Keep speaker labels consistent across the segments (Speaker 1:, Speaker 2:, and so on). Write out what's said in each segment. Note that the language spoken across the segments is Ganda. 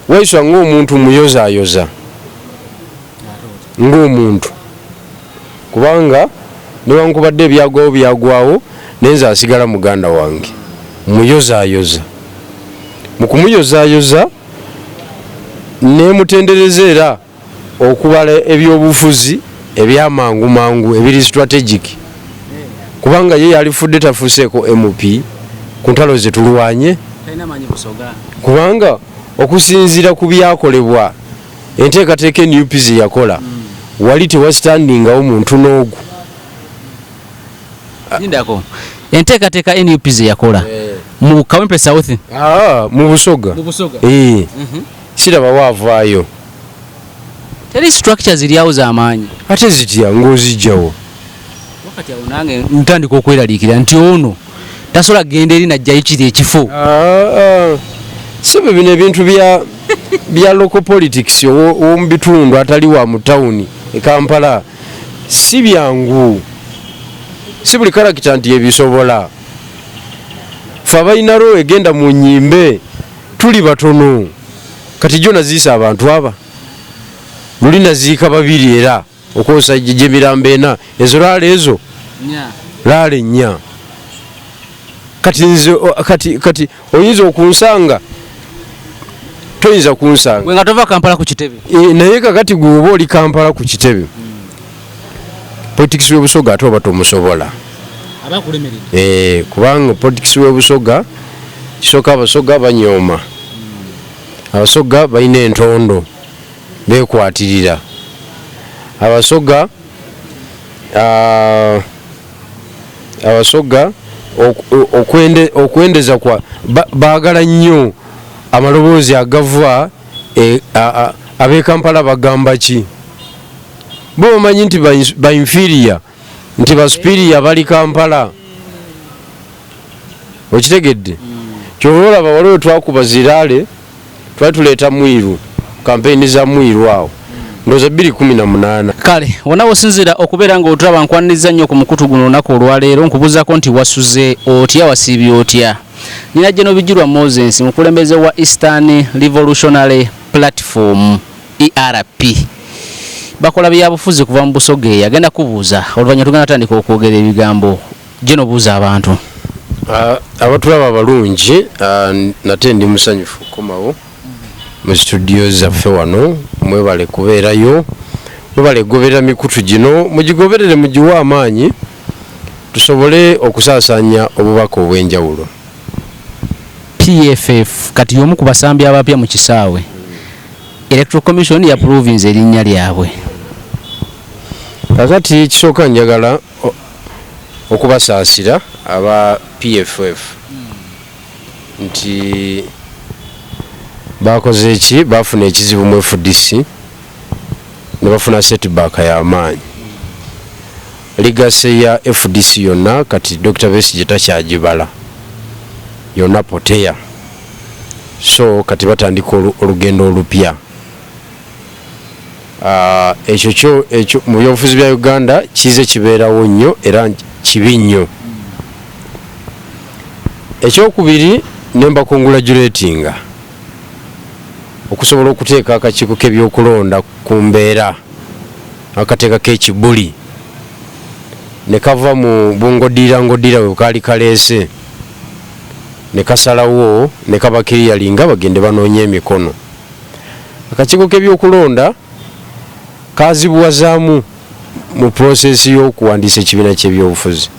Speaker 1: Waiswa ng'omuntu muyozaayoza ng'omuntu, kubanga newankubadde ebyagwawo byagwawo, naye nze asigala muganda wange, muyozaayoza. Mu kumuyozaayoza nemutendereza era okubala ebyobufuzi ebyamangu mangu ebiri strategic, kubanga ye yalifudde tafuuseeko MP ku ntalo ze tulwanye, kubanga okusinziira ku byakolebwa, enteekateeka NUP ze yakola, wali tewasitandingawo muntu n'ogu.
Speaker 2: Lindako, enteekateeka NUP ze yakola mu Kawempe South?
Speaker 1: Ah, mu Busoga.
Speaker 2: Mu Busoga.
Speaker 1: Eh, sirabawo avaayo.
Speaker 2: Teri structure ziri awo z'amaanyi?
Speaker 1: Ate zitya ng'ozijjawo?
Speaker 2: Wakati awo nange ntandika okweraliikirira nti ono tasobola kugenda eri najjayo kiri ekifo.
Speaker 1: Ah, ah. Sebe, bino ebintu bya local politics ow'omu bitundu atali wa mu tawuni e Kampala si byangu, si buli character nti ebisobola. Fe abalina role egenda mu nyimbe tuli batono. Kati jo naziisa abantu aba luli naziika babiri, era okwosa gyemirambo ena, ezo rally, ezo rally nnya. Kati nze kati oyinza okunsanga, toyinza kunsanga.
Speaker 2: Gwe nga tova Kampala ku kitebe.
Speaker 1: E, naye kakati gwe oba oli Kampala ku kitebe, politics w'Ebusoga ate oba tomusobola. E, kubanga politics w'Ebusoga, kisooka Abasoga banyooma, Abasoga balina entondo, bekwatirira Abasoga. Ah, Abasoga okwendeza kwa baagala nnyo amaloboozi agava e, ab'e Kampala. Bagamba ki? Bo bamanyi nti ba inferior, nti ba superior bali Kampala. Okitegedde? Kyova olaba waliwo twakuba zi rally, twali tuleeta Mwiru, kampeyini za Mwiru awo ndowooza 2018.
Speaker 2: Kale wonna wosinziira okubeera ng'otulaba, nkwaniriza nnyo ku mukutu guno olunaku olwaleero. Nkubuuzaako nti wasuze otya, wasiibye otya? Nina General Bigirwa Moses, mukulembeze wa Eastern Revolutionary Platform, ERP. Bakola byabufuzi kuva mu Busoga eyo. Agenda kubuuza, oluvannyuma tugenda tandika okwogera ebigambo. Geno, buuza abantu.
Speaker 1: Ah, abatulaba abalungi, ah, nate ndi musanyufu okukomawo mu studio zaffe wano. Mwebale kubeerayo, mwebale kugoberera mikutu gino, mugigoberere, mugiwe amaanyi tusobole okusaasaanya obubaka obw'enjawulo.
Speaker 2: PFF kati y'omu ku basambi abapya mu kisaawe. Electoral Commission yaprovinze erinnya lyabwe.
Speaker 1: Kakati kisooka njagala okubasaasira aba PFF nti bakoze ki, bafuna ekizibu mu FDC ne bafuna setback y'amaanyi. Legacy ya FDC yonna kati Dr Besigye takyagibala, yonna potea. So kati batandika olugendo olupya. Ah, ekyo kyo ekyo mu byobufuzi bya Uganda kize kibeerawo nnyo era kibi nnyo. Ekyokubiri, ne mbacongratulatinga okusobola okuteeka akakiiko k'ebyokulonda ku mbeera, akateekako ekibuli ne kava mu bungodiira ngodiira bwe kaali kaleese, ne kasalawo ne kabakiriyalinga bagende banoonye emikono. Akakiiko k'ebyokulonda kazibuwazaamu mu process y'okuwandiisa ekibiina ky'ebyobufuzi,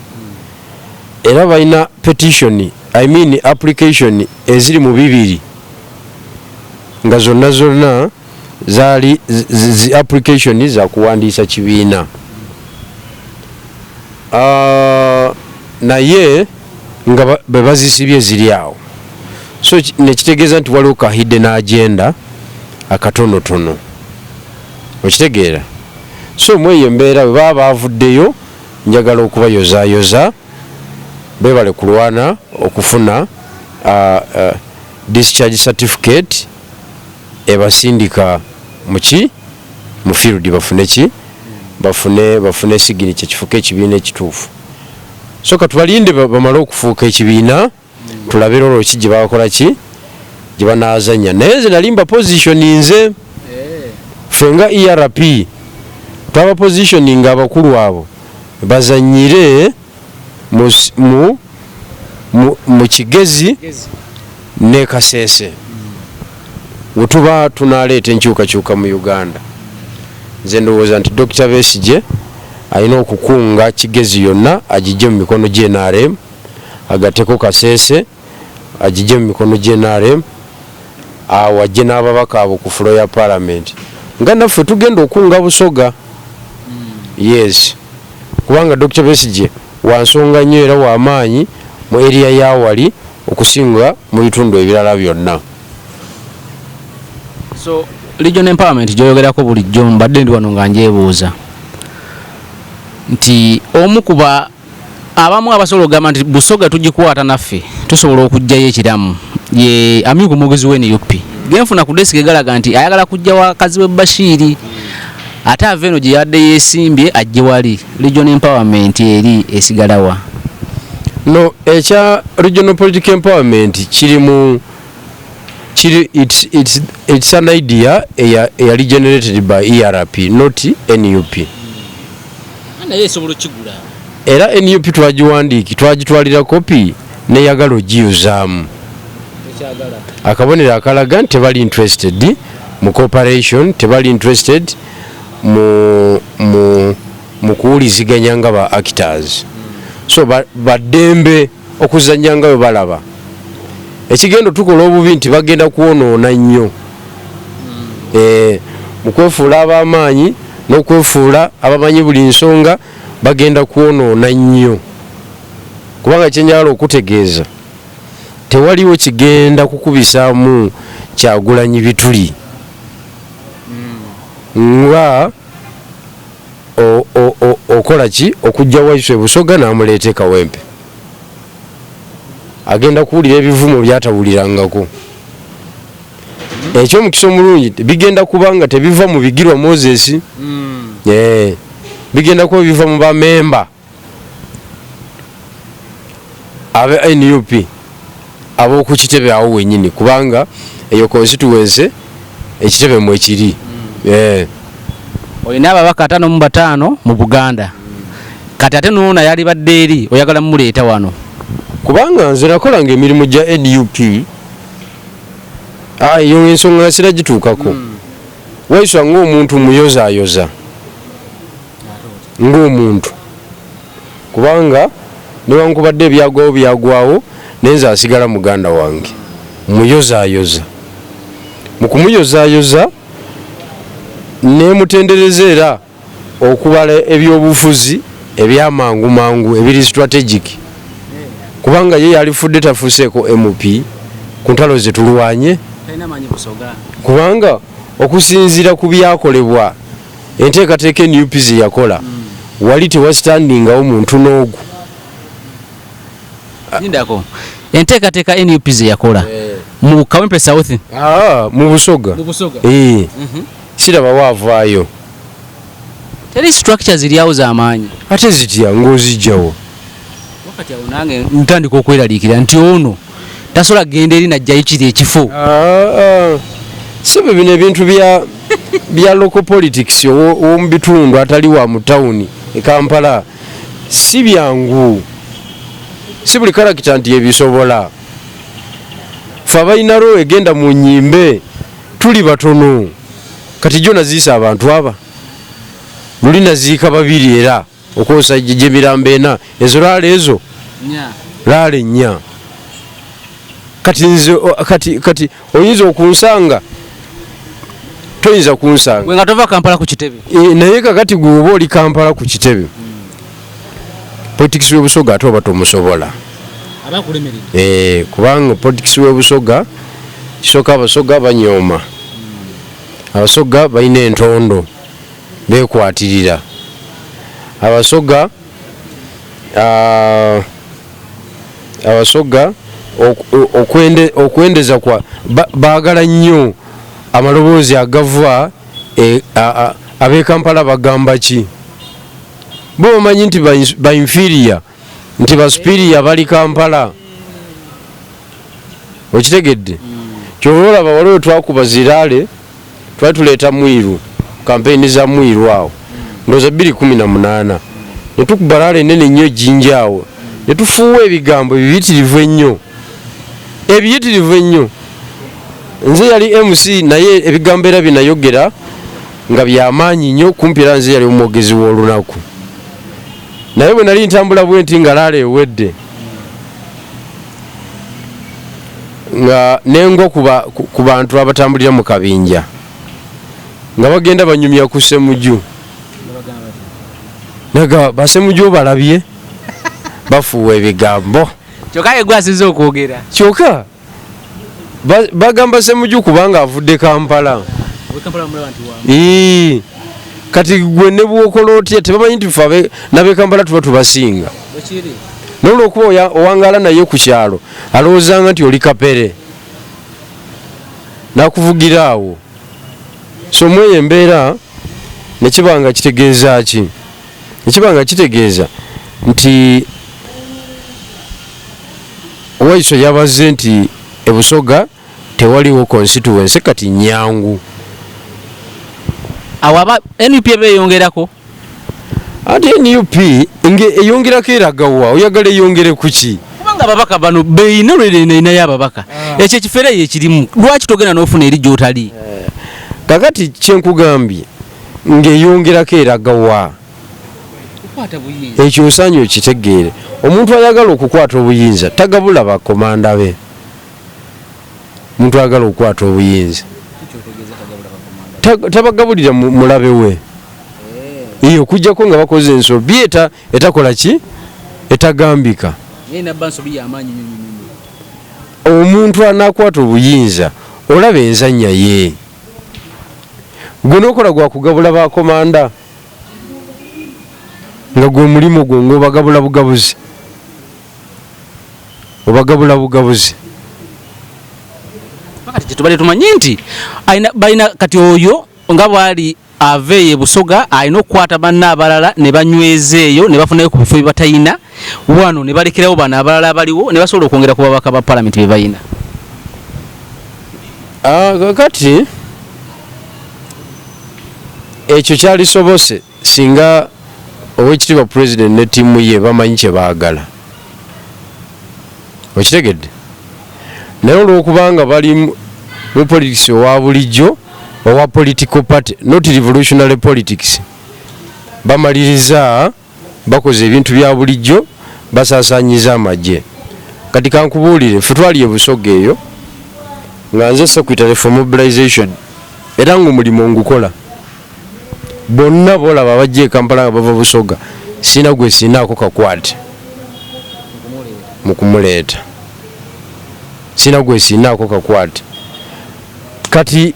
Speaker 1: era balina petition, I mean application, eziri mu bibiri nga zonna zonna zaali zi application za kuwandiisa kibiina. Ah, naye nga bwe bazisibye ziri awo, so nekitegeeza nti waliwo ka hidden agenda akatonotono. Okitegeera? So mweyo embeera bwe baba bavuddeyo, njagala okubayozaayoza, bebale kulwana okufuna discharge certificate ebasindika muki, mu field, bafune ki, bafune signature kifuuke ekibiina ekituufu. So katubalinde bamale okufuuka ekibiina, tulabe olwo ki gye bakola, ki gye Gye banaazanya, naye nze nali mba positioninze. Ffe nga ERP twaba positioning abakulu abo bazanyire mu Kigezi ne Kasese. Wetuba tunaleeta enkyukakyuka mu Uganda, nze ndowooza nti Dr Besigye alina okukunga Kigezi yonna agijje mu mikono gya NRM, agatteko Kasese agijje mu mikono gya NRM, awo ajje n'ababaka abo ku floor ya parliament, nga naffe tugenda okunga Busoga. Yes, kubanga Dr Besigye wansonga nnyo era wamaanyi mu area yawali okusinga mu bitundu ebirala byonna.
Speaker 2: So region empowerment gyoyogerako bulijjo, mbadde ndi wano nga njebuuza nti omu kuba abamu abasobola okugamba nti Busoga tugikwata naffe tusobola okuggyayo ekiramu ye amyuka omwogezi wa NUP. Genfuna ku desk galaga nti ayagala kujja wakazi we Bashiri, ate ava eno gye yadde yeesimbye ajje wali. Region empowerment eri esigalawa?
Speaker 1: No, ekya regional political empowerment kiri mu kiri it's an idea eyali generated by ERP, not NUP.
Speaker 2: Naye esobola okigula.
Speaker 1: Era NUP twagiwandiiki, twagitwalira kopi, neyagala ogiyuzaamu. Akabonero akalaga nti tebali interested mu cooperation, tebali interested mu kuwuliziganya nga ba actors. So baddembe okuzanya nga bwe balaba. Ekigendo tukola obubi nti bagenda kwonoona nnyo mu kwefuula ab'amaanyi n'okwefuula abamanyi buli nsonga. Bagenda kwonoona nnyo, kubanga kyenjagala okutegeeza, tewaliwo kigenda kukubisaamu Kyagulanyi bituli nga okola ki okujja Waiswa Busoga n'amuleeta e Kawempe. Agenda kuwulira ebivumo byatawulirangako. Ekyomukisa omulungi, bigenda kuba nga tebiva mu Bigirwa Moses. Bigenda kuba biva mu bamemba abe NUP ab'oku kitebe awo wenyini, kubanga eyo constituency ekitebe mwekiri.
Speaker 2: Olina ababaka 55 mu Buganda kati, ate noona yalibadde eri oyagala mumuleeta wano.
Speaker 1: Kubanga nze nakolanga emirimu gya NUP. Eyo ensonga siragituukako. Waiswa ng'omuntu muyozaayoza ng'omuntu, kubanga newankubadde ebyagwawo byagwawo, naye nze asigala muganda wange. Muyozaayoza, mu kumuyozaayoza nemutendereza era okubala ebyobufuzi ebyamangu mangu ebiri strategic, kubanga ye yalifudde tafuuseeko MP ku ntalo zetulwanye, kubanga okusinziira ku byakolebwa, enteekateeka NUP ze yakola, wali tewasitandingawo muntu n'ogu.
Speaker 2: Lindako, enteekateeka NUP ze yakola mu Kawempe South?
Speaker 1: Ah, mu Busoga.
Speaker 2: Mu Busoga.
Speaker 1: Eh, sirabawo avaayo.
Speaker 2: Teri structure ziri awo z'amaanyi?
Speaker 1: Ate zitya ng'ozijjawo?
Speaker 2: Wakati awo nange ntandika okweraliikirira nti ono tasobola kugenda eri najjayo kiri ekifo.
Speaker 1: Ah, ah. Sebe, bino ebintu bya local politics ow'omu bitundu atali wa mu tawuni e Kampala si byangu, si buli character nti ebisobola. Fe abalina role egenda mu nyimbe tuli batono. Kati jo naziisa abantu aba luli naziika babiri, era okwosa gyemirambo ena, ezo rally, ezo rally nnya. Kati nze kati oyinza okunsanga, toyinza kunsanga.
Speaker 2: Gwe nga tova Kampala ku kitebe.
Speaker 1: E, naye kakati gwe oba oli Kampala ku kitebe, politics w'Ebusoga ate oba tomusobola. E, kubanga politics w'Ebusoga kisooka, Abasoga banyooma, Abasoga balina entondo, bekwatirira Abasoga. Abasoga okwendeza kwa baagala nnyo amaloboozi agava ab'e Kampala. Bagamba ki? Bo bamanyi nti ba inferior, nti ba superior bali Kampala. Okitegedde? Kyova olaba waliwo twakuba ziraale, twali tuleeta Mwiru, kampeyini za Mwiru awo ndowooza 2018, ne tukuba laale enene nnyo ejjinja awo, ne tufuuwa ebigambo ebiyitirivu ennyo, ebiyitirivu ennyo. Nze yali MC, naye ebigambo era binayogera nga byamaanyi nnyo kumpi, era nze yali omwogezi w'olunaku. Naye bwe nali ntambula bwe nti nga laala ewedde, nga nengwa ku bantu abatambulira mu kabinja nga bagenda banyumya ku Ssemuju, naga basemuju obalabye bafuuwa ebigambo.
Speaker 2: Kyokka ye gwasinze okwogera.
Speaker 1: Kyokka bagamba Ssemuju kubanga avudde Kampala. Kati gwe ne bwokola otya, tebamanyi nti ffe n'ab'e Kampala tuba tubasinga. N'olwokuba owangaala naye ku kyalo, alowoozanga nti oli kapere, nakuvugira awo. So mweyo embeera nekiba nga kitegeeza ki? Nekiba nga kitegeeza nti Waiso yabaze nti ebusoga tewaliwo constituency kati nyangu.
Speaker 2: Awo aba NUP beyongerako.
Speaker 1: Ate NUP nge eyongerako eragawa? Oyagala eyongere kuki?
Speaker 2: Kubanga ababaka bano beyina olwenainayo ababaka, ekyo ekifere eyo ekirimu, lwaki togenda n'ofuna eri gy'otali?
Speaker 1: Kakati kyenkugambye, ng'eyongerako eragawa? Ekyo osaanye okitegeere. Omuntu ayagala okukwata obuyinza tagabula bakomanda be. Omuntu ayagala okukwata obuyinza tabagabulira mulabe we. Iyo okujjako nga bakoze ensobi etakola ki, etagambika. Omuntu anakwata obuyinza olaba enzannya ye, gwe nokola gwakugabula bakomanda, nga gwe mulimu gwo ngaobagabula bugabuzi, obagabula bugabuzi.
Speaker 2: Kati kyetubadde tumanyi nti balina kati oyo nga bwali ava eyo Busoga alina okukwata banna abalala ne banyweza eyo ne bafunayo ku bifo bye batayina wano, ne balekerawo bano abalala abaliwo ne basobola okwongera ku babaka ba palamenti be bayina.
Speaker 1: Kakati ekyo kyalisobose singa owekitiibwa pulezidenti ne ttiimu ye bamanyi kye baagala, okitegedde? Naye olwokubanga bali mu politics owa bulijjo, owa political party, not revolutionary politics, bamaliriza bakoze ebintu bya bulijjo, basaasaanyiza amagye. Kati kankubuulire, ffe twali e Busoga eyo nga nze secretary for mobilization, era ng'omulimu ngukola. Bonna bolaba abajja e Kampala nga bava Busoga, sina gwe sinaako kakwate mu kumuleeta, sina gwe sinaako kakwate. Kati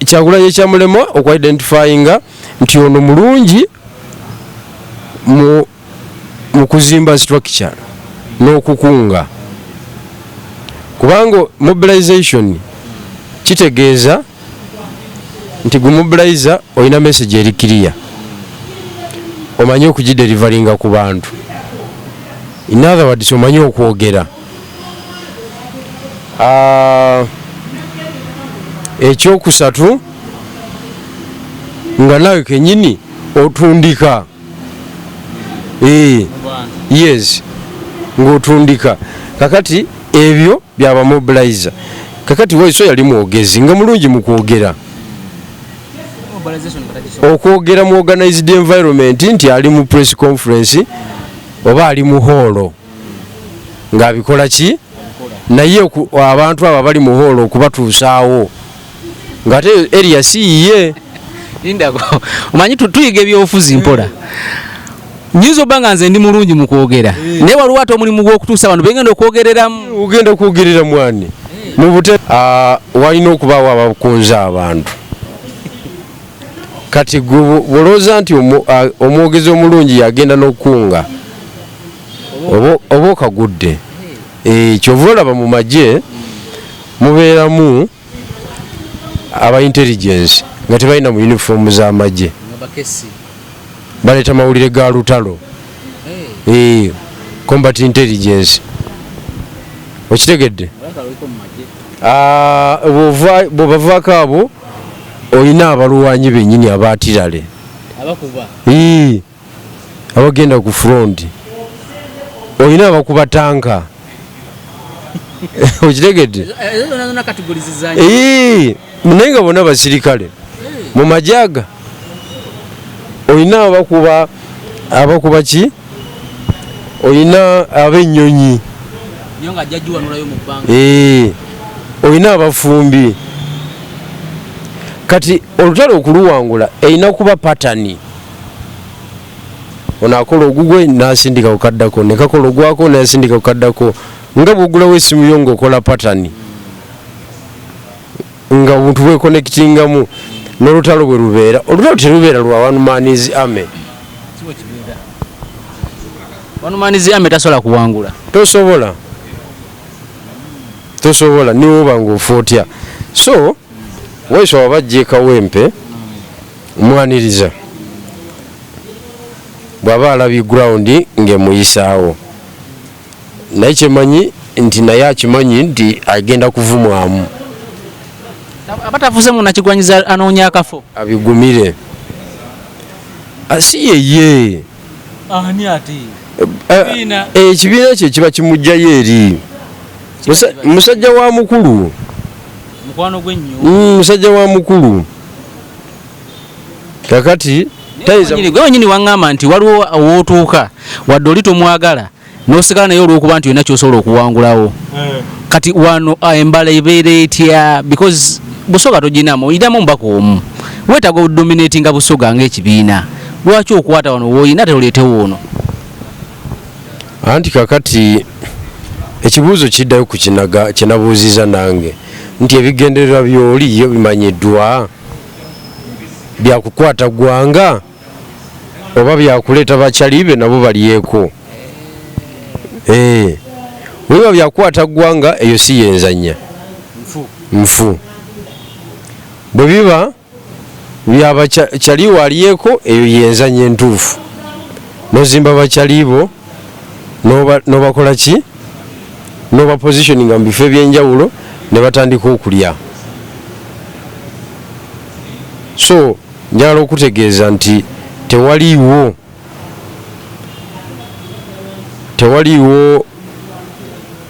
Speaker 1: Kyagulanyi ekyamulema okuidentifyinga nti ono mulungi mu kuzimba structure n'okukunga, kubanga mobilization kitegeeza nti gwe mobilizer olina message eri clear, omanyi okugideliveringa ku bantu. In other words, omanyi okwogera. Ekyokusatu, nga nawe kenyini otundika. Yes, ng'otundika. Kakati ebyo byaba mobilizer. Kakati Waiso yali mwogezi nga mulungi mu kwogera, okwogera mu organized environment, nti ali mu press conference oba ali mu hall ng'abikola ki, naye abantu abo abali mu hall okubatuusaawo ng'ate area si yiye.
Speaker 2: Lindako, omanyi tuyiga ebyobufuzi mpola. Nyinza obba nga nze ndi mulungi mu kwogera, naye waliwo ate omulimu gw'okutuusa abantu bengenda okwogereramu.
Speaker 1: Ogenda kwogerera mwani mu bute? Walina okubaawo abakunze abantu. Kati gwe bwolowooza nti omwogezi omulungi yagenda n'okukunga, oba okagudde. Kyova olaba mu magye mubeeramu aba intelligence nga tebalina mu uniform z'amagye, baleeta mawulire ga lutalo, combat intelligence, okitegedde? Ah, bw'obavaako abo olina abalwanyi bennyini abaatirale abagenda ku front, olina abakuba tanka, okitegedde? Naye nga bonna basirikale mu majaga. Olina abakuba abakuba ki, olina ab'ennyonyi, olina abafumbi. Kati olutalo okuluwangula erina kuba pattern. Ono akola ogugwe nasindika kukaddako, nekakola ogwako nasindika kukaddako, nga bwogulawo esimu yo ngaokola pattern, nga obuntu bweconnectingamu. N'olutalo bwe lubeera, olutalo terubeera lwa one man's army.
Speaker 2: One man's army tasobola kuwangula.
Speaker 1: Tosobola, tosobola, niwoba ngaofa otya. So Waiswa waba ajja Kawempe, mwaniriza bw'aba alabye ground ng'emuyisaawo, naye kyemanyi nti naye akimanyi nti agenda kuvumwamu.
Speaker 2: Aba tafuuse munakigwanyiza anoonya akafo.
Speaker 1: Abigumire. Ah, si yeye.
Speaker 2: Ani ate?
Speaker 1: Ekibiina kye kiba kimugjayo eri musajja wa mukulu.
Speaker 2: Mukwano gwennyo.
Speaker 1: Musajja wa mukulu kakati tayinza.
Speaker 2: Gwe wenyini waŋŋamba nti waliwo wootuuka wadde oli tomwagala n'osigala naye olw'okuba nti olina kyosobola okuwangulawo. Kati wano embala ebeera etya? Because Busoga toginamu, oyinamu omubaka omu, weetaaga odominatinga Busoga ng'ekibiina. Lwaki okwata wano woolina teoleetewo ono?
Speaker 1: Anti kakati ekibuuzo kiddayo ku kinaga kyenabuuziza nange nti ebigendererwa byoli yo bimanyiddwa, byakukwata ggwanga oba byakuleeta bakyali be nabo balyeko? Eh, bwe biba byakukwata ggwanga, eyo si yenzanya nfu. Bwe biba byabakyaliwo alyeko, eyo yenzanya entuufu. Nozimba bakyalibo, nobakola ki, noba positioninga mu bifo ebyenjawulo ne batandika okulya. So njagala okutegeeza nti tewaliiwo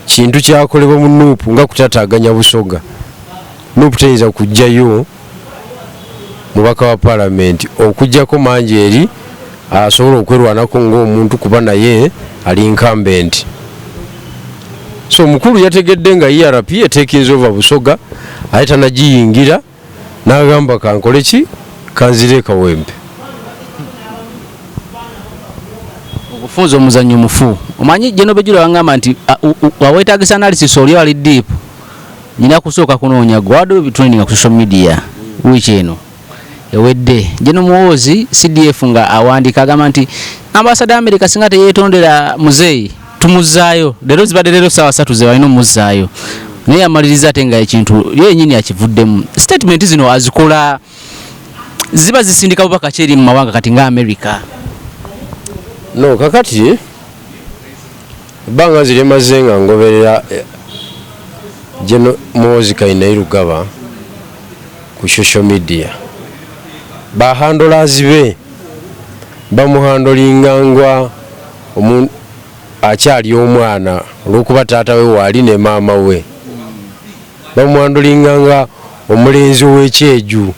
Speaker 1: kintu kyakolebwa mu NUP nga kutataaganya Busoga. NUP teyinza kujjayo mubaka wa palamenti okugjako mangi eri asobola okwerwanako ng'omuntu, kuba naye ali incumbent. So omukulu yategedde nga ERP etakinze over Busoga, ate tanagiyingira, n'agamba kankole ki, kanzire Kawempe.
Speaker 2: Okufunza omuzannyo mufu. Omanyi General Bejula wangamba nti aweetagisa analysis oli ali deep, nyina kusooka kunoonya gwe wadde training ku social media. Wiiki eno ewedde General Muhoozi CDF nga awandiika agamba nti ambasada America singa teyeetondera muzeeyi tumuzaayo leero. Zibadde leero saawa 3 ze balina omuzaayo, naye amaliriza ate nga ekintu ye yennyini akivuddemu. Statement zino azikola ziba zisindika bubaka ki eri mu mawanga kati nga America?
Speaker 1: No, kakati ebbanga nze lyemaze nga ngoberera General Muhoozi Kainerugaba ku social media, bahandlers be bamuhandlinga nga akyali omwana, olwokuba taata we waali ne maama we. Bamuhandlinga nga omulenzi ow'ekyeju,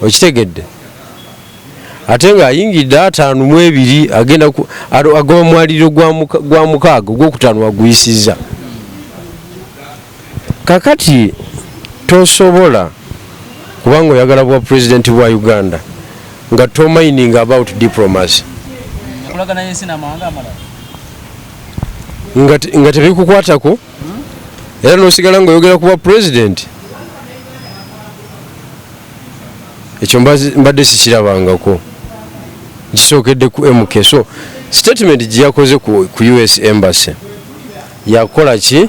Speaker 1: okitegedde? Ate ng'ayingidde 52, agenda agoba mwaliro gwa mukaaga, ogwokutaano aguyisizza. Kakati tosobola kubanga oyagala bwa pulezidenti bwa Uganda nga tomining about diplomacy.
Speaker 2: Enkolagana y'ensi n'amawanga amalala.
Speaker 1: Nga tebikukwatako, era nosigala ngaoyogera ku bwa pulezidenti. Ekyo mbadde sikirabangako, nkisookedde ku MK. So statement gye yakoze ku US Embassy yakola ki,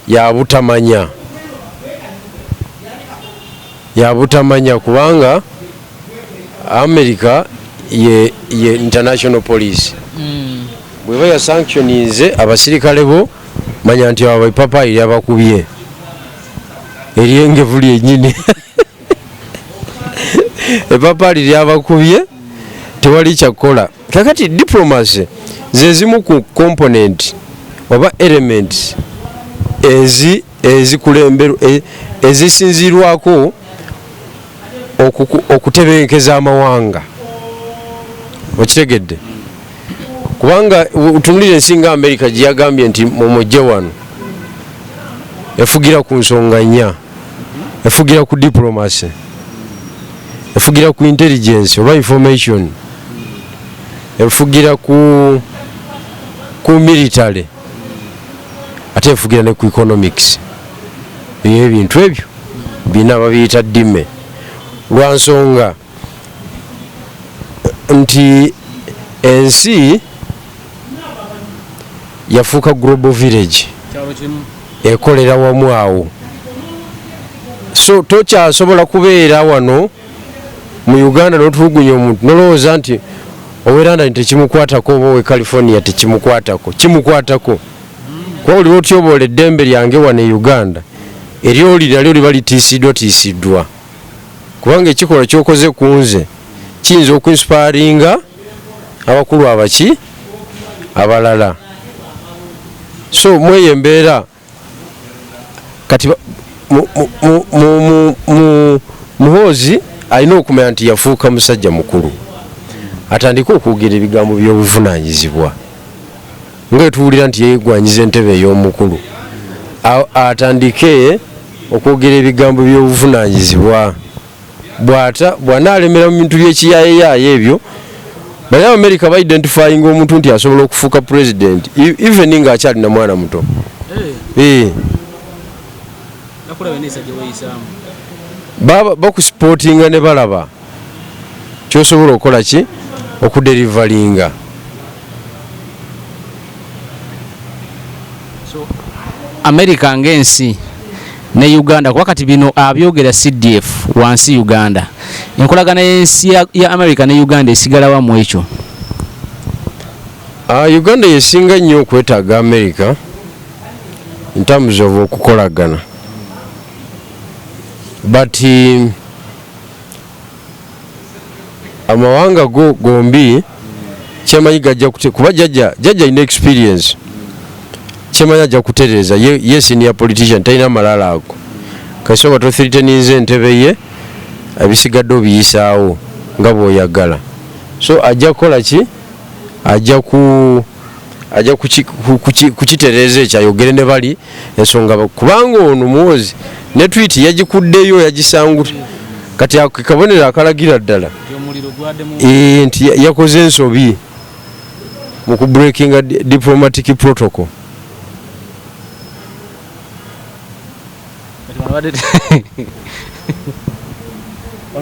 Speaker 1: yabutamanya, yabutamanya, kubanga America ye international police. Bweba yasanctioninze abasirikale bo. Manya nti abo epapaayi lyabakubye eryengevu lyenyini, epapaali lyabakubye, tewali kyakukola. Kakati diplomacy zezimu ku component oba element ezikulemberwa, ezisinziirwako okutebenkeza amawanga. Okitegedde? Kubanga utunulira ensi nga America gye yagambye nti mumujje wano, efugira ku nsonga nnya: efugira ku diplomacy, efugira ku intelligence oba information, efugira ku military, ate efugira ne ku economics. Ebyo ebintu ebyo bina babiyita DIME, lwa nsonga nti ensi yafuuka global village, ekolera wamu awo. So tokyasobola kubeera wano mu Uganda n'otulugunya omuntu nolowooza nti owe London tekimukwatako oba owe California tekimukwatako. Kimukwatako, kuba oli otyoboola eddembe lyange wano e Uganda, eryoli nalyo liba litiisiddwa tiisiddwa, kubanga ekikolwa kyokoze ku nze kiyinza okuinspiringa abakulu abaki abalala. So mweyo embeera kati Muhoozi alina okumanya nti yafuuka musajja mukulu, atandike okwogera ebigambo by'obuvunanyizibwa nga tuwulira nti yeegwanyiza entebe ey'omukulu. Atandike okwogera ebigambo by'obuvunanyizibwa. Bw'ata bw'anaalemera mu bintu by'ekiyaayeyaaya ebyo, bali Abamerika baidentifyinga omuntu nti asobola okufuuka president even ng'akyali na mwana muto. Eh. Baba bakusupportinga ne balaba kyosobola okukola ki, okudeliveringa.
Speaker 2: So America ng'ensi ne Uganda, kuba kati bino abyogera CDF wansi Uganda, enkolagana y'ensi ya America ne Uganda esigala wamu ekyo?
Speaker 1: Uganda yesinga nnyo okwetaaga America in terms of okukolagana, but amawanga go gombi kyemanyi gajja kuba jajja alina experience, kyemanyi ajja kutereeza. Ye senior politician, talina malala ago. Kasoba tothreateninze entebe ye, ebisigadde obiyisaawo nga bw'oyagala. So ajja kukola ki? Ajja kukitereeza ekyo, ayogere ne bali ensonga kubanga ono Muhoozi ne tweet yagikuddeyo, yagisanguta. Kati ako kabonero akalagira ddala nti yakoze ensobi mu kubreakinga diplomatic protocol.
Speaker 2: Kati bano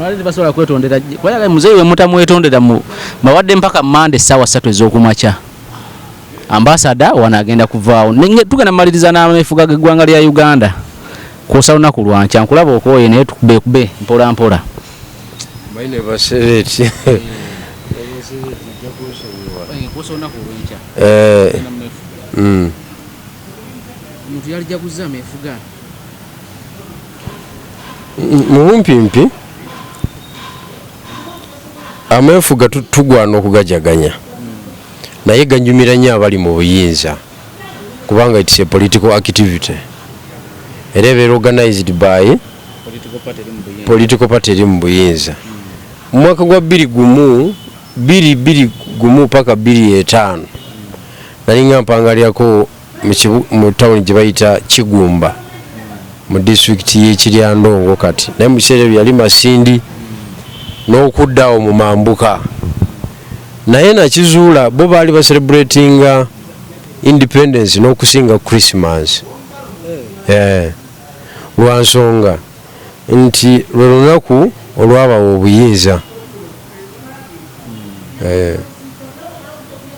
Speaker 2: badde tebasobola kwetondera, kuba muzeeyi we mutamwetondera mu bawadde mpaka Mande essaawa 3 ez'okumakya. Ambasada wano agenda kuvaawo. Tugenda maliriza n'amefuga g'eggwanga lya Uganda kwosa lunaku lwankya. Nkulaba okwoye, naye tukubekube mpola mpola.
Speaker 1: Maine basereti.
Speaker 2: Kwosa olunaku olwenkya. Omuntu yalijaguza amefuga.
Speaker 1: Mu bumpimpi, ameefuga tugwana okugajaganya, naye ganyumira nnyo abali mu buyinza, kubanga it's a political activity era ebeera organized by political party eri mu buyinza. Mu mwaka gwa 21, 221 paka 25, nalinga mpangalyako mu tawuni gye bayita Kigumba mu disitulikiti y'e Kiryandongo kati, naye mu kiseera ebyo yali Masindi n'okudda awo mu mambuka. Naye nakizuula bo baali bacelebratinga independence n'okusinga Christmas. Lwa nsonga nti lwe lunaku olwabawa obuyinza.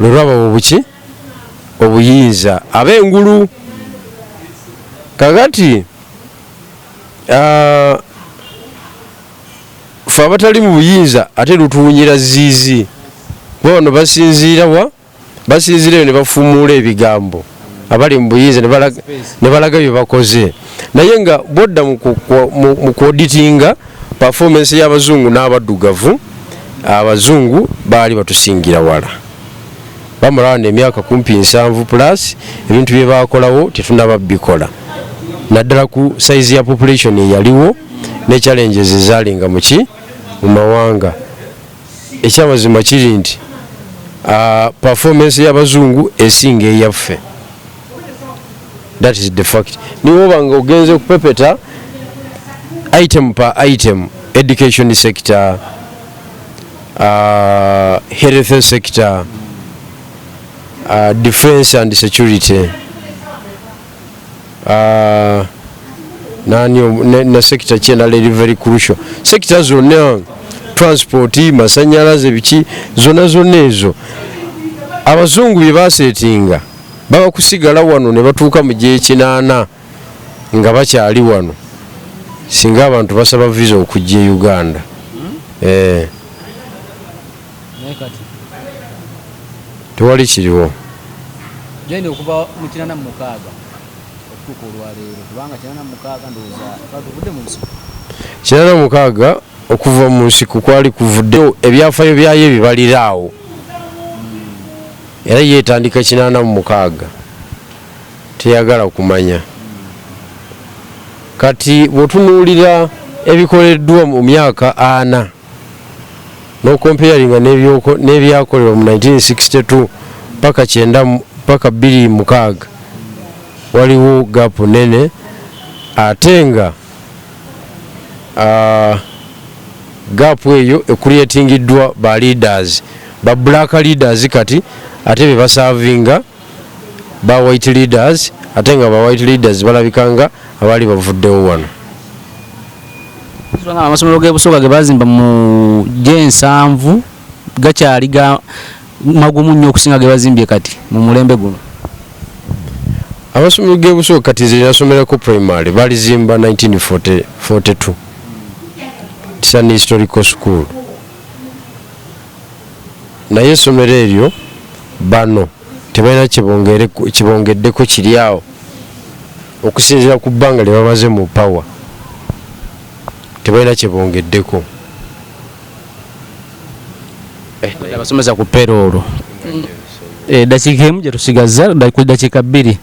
Speaker 1: Lwe lwabawa obuki, obuyinza ab'engulu. Kakati fe abatali mu buyinza ate lutuwunyira ziizi, kuba bano basinziira wa basinziira eyo ne bafuumuula ebigambo. Abali mu buyinza ne balaga bye bakoze, naye nga bwodda mu kuauditinga performance y'abazungu n'abaddugavu, abazungu baali batusingira wala. Bamala wano emyaka kumpi 70 plus, ebintu bye bakolawo tetunaba bikola, naddala ku size ya population eyaliwo ne challenges ezalinga muki mu mawanga. Ekyamazima kiri nti performance y'abazungu esinga eyaffe. That is the fact. Niwoba nga ogenze kupepeta item per item, education sector, health sector, defense and security, nani ne sector kyendala eri very crucial, sector zonna, transport, masanyalaze, biki, zonna zonna ezo abazungu bye basetinga baba kusigala wano ne batuuka mu gyekinaana nga bakyali wano, singa abantu basaba visa okujja e Uganda. Eh,
Speaker 2: Naye kati
Speaker 1: tewali kiriwo.
Speaker 2: Genda okuva mu 86 okutuuka olwaleero, kubanga 86 ndowooza tuvudde mu nsiko.
Speaker 1: 86 okuva mu nsiko kwali kuvudde, ebyafayo byayo ebibalira awo, era yeetandika 86, teyagala kumanya. Kati bw'otunuulira ebikoleddwa mu myaka 40 n'ocomparinga n'ebyakolerwa mu 1962 paka kyenda paka 2006, waliwo gap nene. Ate nga gap eyo ecreatingiddwa ba leaders, ba black leaders, kati ate be baservinga ba white leaders, ate nga ba white leaders balabika nga abaali bavuddewo wano.
Speaker 2: Nga amasomero g'ebusoga ge bazimba mu gyensanvu gakyali ga magumu nnyo okusinga ge bazimbye kati mu mulembe guno.
Speaker 1: Amasomero g'ebusoga kati, nze nasomerako primary, balizimba 1942. It's an historical school, naye essomero eryo bano tebalina kibongeddeko kiri awo okusinziira ku bbanga lye bamaze mu power, tebalina kyebongeddeko.
Speaker 2: Abasomesa ku payroll. Dakiika emu gye tusigazza, ku dakiika 2,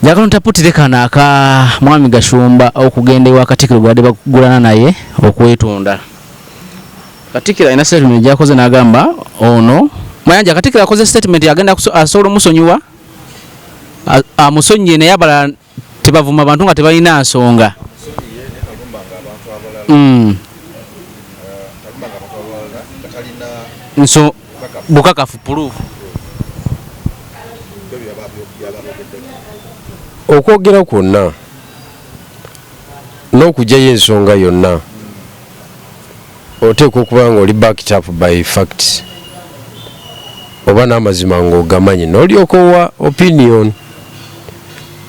Speaker 2: njagala ntaputire kano aka Mwami Gashumba okugenda ewa Katikkiro gwadde bagulana naye okwetunda. Katikkiro alina statement gyakoze n'agamba ono Mayanja. Katikkiro akoze statement, agenda asobola omusonyiwa, amusonyiye, naye abalala tebavuma bantu nga tebalina nsonga. Nso bukakafu, proof.
Speaker 1: Okwogera kwonna n'okugyayo ensonga yonna, oteekwa okuba nga oli backed up by facts oba n'amazima ng'ogamanyi, n'olyoka owa opinion.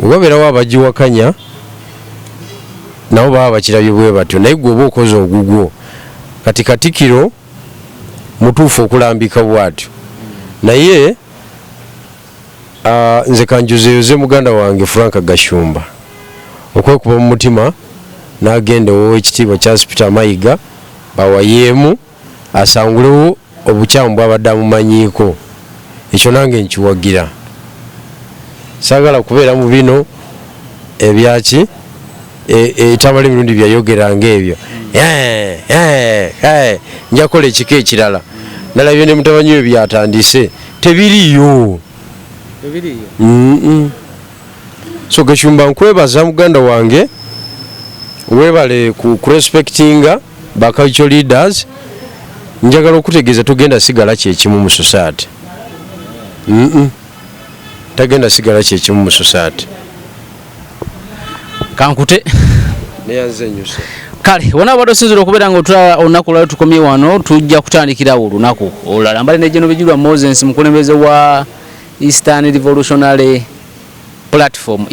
Speaker 1: Webabeerawo abagiwakanya, nabo baba bakirabye bwe batyo, naye gwe oba okoze ogugwo. Kati Katikiro mutuufu okulambika bw'atyo, naye nze kanjuzeyoze muganda wange Frank Gashumba okwekuba mu mutima n'agenda ow'ekitiibwa Charles Peter Mayiga bawayeemu asangulewo obukyamu bwabadde amumanyiiko. Ekyo nange nkiwagira. Saagala kubeera mu bino ebyaki etamala emirundi byayogeranga ebyo. Nja kukola ekika ekirala. Nalabye ne mutabani we byatandise tebiriyo. So Gashumba, nkwebaza muganda wange, webale ku kurespectinga ba cultural leaders. Njagala okutegeeza, tugenda sigala kyekimu mu society. Tagenda sigala kyekimu mu society.
Speaker 2: Kankute.
Speaker 1: Neyanze nyusa.
Speaker 2: Kale wona obadde osinzira okubeera nga otulaba olunaku olwali, tukomye wano, tujja kutandikirawo olunaku olulala. Mbali ne General Bigirwa Moses, mukulembeze wa Eastern Revolutionary Platform.